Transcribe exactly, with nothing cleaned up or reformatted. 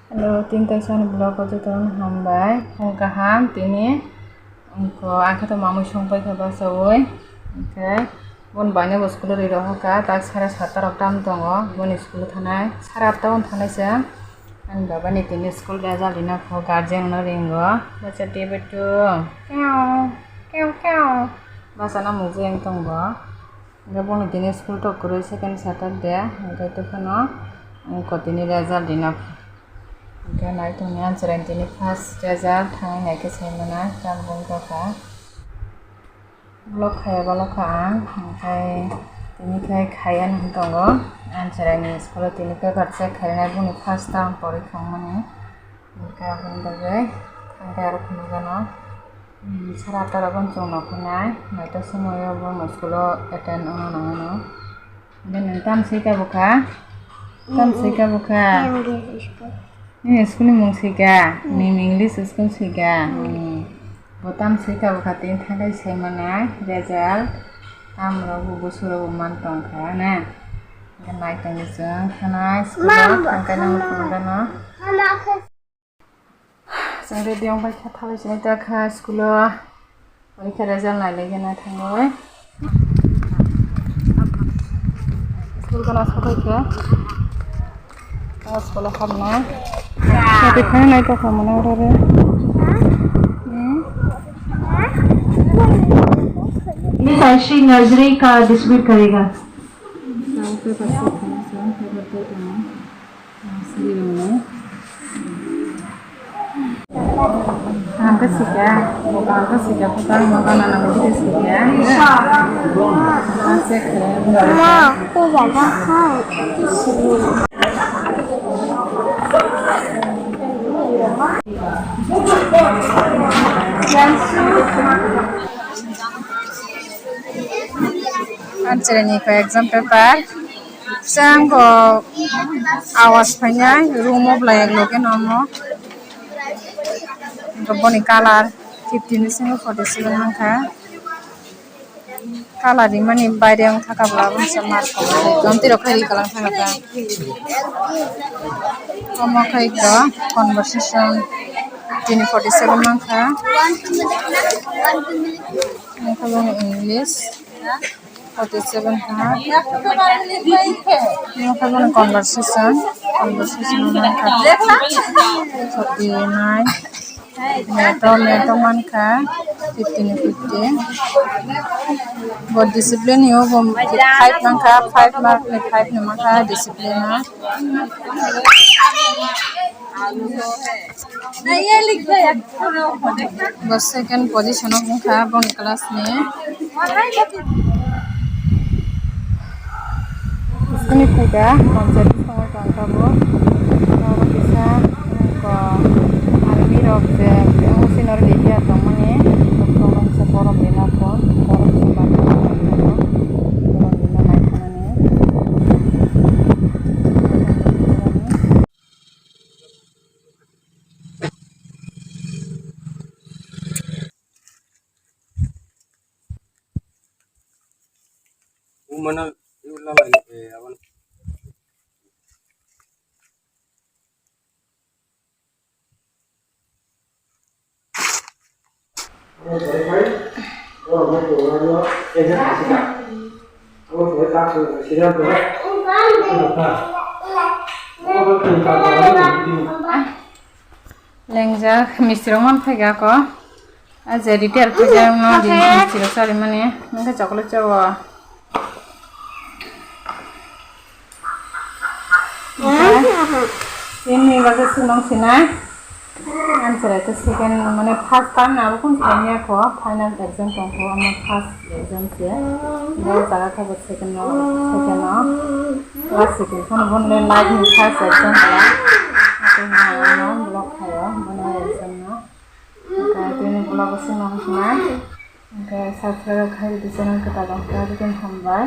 Hello, tini kaisa ani vlog o jotono hambai. Phung kaham tini. Wngkha, ang khe to mamui songpai kha bachaui. Hwnkhe bon bai no bo school o ri rohor kha, tak sare satta rok tam tongo, boni school o thanai. Sare atta o thanai se. Ani baba ni tini school result rina kho, guardian no ringo. Bacha T V two. Keo, keo, keo. Bacha no mujui wng tongo. Hwnkhe boni tini school to kwrwi second Saturday, hwnkhe tei phano, um, kotini result rina. Hwnkhe nai tongni answer tini first result thangwi naikhe sai mano, tam bung tokha. Vlog khaya balo kha ang, hwnkhe tini khe khaya nang tongo. Answer ni school o tini paper check khainai boni first term porikha wngmani. Hwnkhe aboni bagwi thangkhe aro phunukgano, um, sara atta rok chwng nokho nai, naithok somoio bono school o attend wngna nangmano. Hwnkhe nwng tam swi kha bwkha? Tam swi kha bwkha? Nini school ni mung swi kha? Nini English school swi kha? Hmm. Bo tam swi kha bwkha tini thangkhe sai mano result. Tamrok bo busurok bo man tongkha na. Hwnkhe nai tongwi chwng thanai school o thangkhe nang phunukgano. Chwng ready wng bai kha, thalai sini ta kha school o. Porikha result nai lai gana thangwi. School gana sophai kha. O school o habna. Happy kha nai ta kha mano ro re. Hmm? Miss Aishi nursery ka distribute karega. Ang khe paisa khana sa, paper tei tongmo. Ang khe sika, ang khe sika, ang khe sika. Ang khe sika. Answer ni ko exam paper. Chang ko awas phainai room o bwlai loge nomo. Boni colour fifty ni singo forty seven mankha. Colour rimani baire wng thaka bwla bwsa mark. Jonti rok khai ri kalang thangkha. Omo khai ko conversation tini forty seven mankha. Omo khai bono English forty seven kha. Omo khai bono conversation, conversation mankha forty nine. Math o, math o mankha fifty ni fifty. Bo discipline ni o bo five mankha, five mark ni five ni mankha discipline o. Bo second position o wngkha boni class ni. Bwswkni phaikha, panchayat bwskango tongkha bo. Oro kisa, ko, army rok je, senior D P R tongmani, tongmani se borok rina phone, borok se bangma tongmani, borok rina naikhwnani. Umana iwla lai, eh, awan. Lengjak, misti rok man phaikha ako. A je retire khaijak no din misti rok charimani, nokha chocolate chawo. Tini bagwi swnam sinai. Ang cherai khe second, mane first time na abo kung sinai ya kho, final exam tong kho, amo first exam se. Bo jaga khe bo second no, second no. Class second kono bon le life ni first exam kala. Ako na ano block khayo, bono exam no. Hwnkhe tini vlog o swnam sinai. Hwnkhe subscribe khai di channel kwtal wngkha, jotono hambai.